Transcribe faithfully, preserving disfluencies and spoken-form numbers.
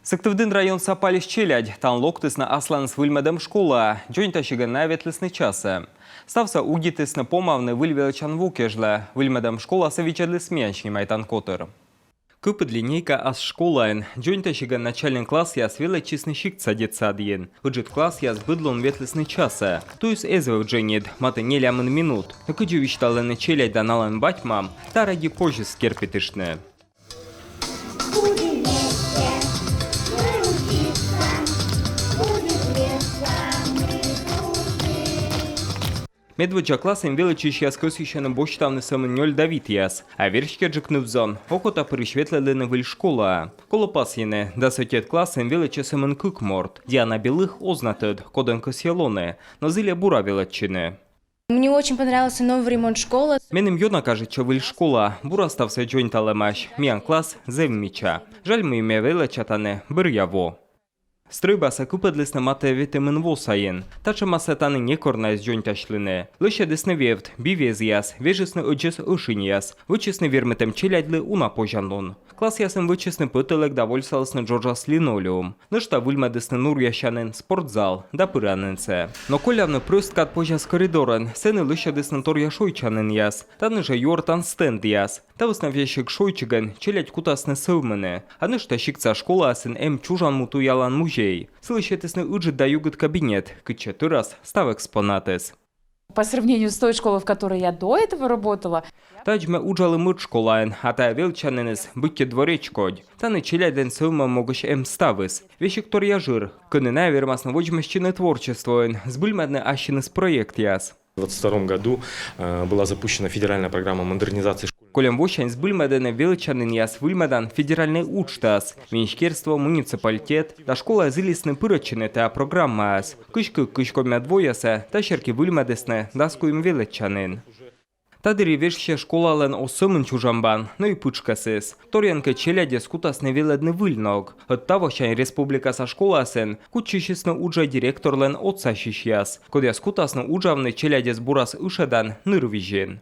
Сыктывдін районса паліс челядь тані локтісны асланыс выльмӧдӧм школаӧ. Дзоньтасигӧн найӧ ветлісны часӧ. Ставсӧ удитісны помавны выль велӧдчан во кежлӧ. Выльмӧдӧм школасӧ видзӧдліс миян снимайтан котыр. Кыпыд линейка ас школаын. Дзоньтасигӧн начальнӧй классъяс велӧдчисны сиктса детсадйын. Ыджыд классъяс быд лун ветлісны часӧ. Туйыс эз вӧв дженьыд, матӧ нелямын минут. Но кыдзи висьталӧны челядь да налӧн бать-мам, та радег позьӧ скерпитыштны. Медводдза классын велӧдчысьяс кӧсйысьӧны босьтавны сӧмын нёль да витъяс. А верстьӧджык ныв-зон окота пырысь ветлӧдлӧны выль школаӧ. Колӧ пасйыны, дас ӧтикӧд классын велӧдчӧ сӧмын кык морт. Диана Белых оз на тӧд, кодӧн кӧсйӧ лоны, но зільӧ бура велӧдчыны. Мне очень понравился новый ремонт школы. Меным ёна кажитчӧ выль школа, бура ставсӧ дзоньталӧмаӧсь. Миян класс зэв мича. Жаль, мый ме велӧдча тані бӧръя во. Стрӧйбасӧ кыпӧдлісны матӧ ветымын во сайын. Татшӧмасӧ тані некор на эз дзоньтасьлыны. Лӧсьӧдісны вевт, би везъяс, вежисны ӧдзӧс ӧшиньяс, вӧчисны вермытӧм челядьлы уна позянлун. Классъясын вӧчисны пӧтӧлӧк да вольсалісны джоджас линолеум. Нӧшта выльмӧдісны нуръясянін спортзал да пыранінсӧ. Но коллявны прӧст кад позяс коридорын, сэні лӧсьӧдісны торъя шойччанінъяс. Тані жӧ юӧртан стендъяс. Та вӧсна весиг шойччигӧн челядь кутасны сӧвмыны. А нӧшта сиктса школаысын эм чужан му туялан музей. Сылы сетісны ыджыд да югыд кабинет, кытчӧ тӧрас став экспонатыс. По сравнению с той школой, в которой я до этого работала, Тадз ме уджалі мӧд школаын, а тайӧ велӧдчаніныс быттьӧ дворец кодь. Тані челядьлӧн сӧвмӧм могысь эм ставыс. Весиг торъя жыр, кӧні найӧ вермасны водзмӧстчыны творчествоӧн, збыльмӧдны ассьыныс проектъяс. В двадцать втором году э, была запущена федеральная программа модернизации школьных Кольӧм восянь збыльмӧдӧны велӧдчанінъяс выльмӧдан федеральнӧй уджтас. Министерство, муниципалитет да школа зілисны пырӧдчыны та программаас. Кызь кык — кызь колӧмӧд воясӧ та серти выльмӧдісны дас куим велӧдчанін. Та дырйи вежсьӧ школалӧн оз сӧмын чужан бан, но и пытшкӧсыс. Торйӧн кӧ, челядьӧс кутасны велӧдны выль ног. Ӧд тавосянь республикаса школаысын кутчысисны уджӧ директорлӧн отсасьысьяс, кодъяс кутасны уджавны челядьӧс бурас ышӧдан нырвизьын.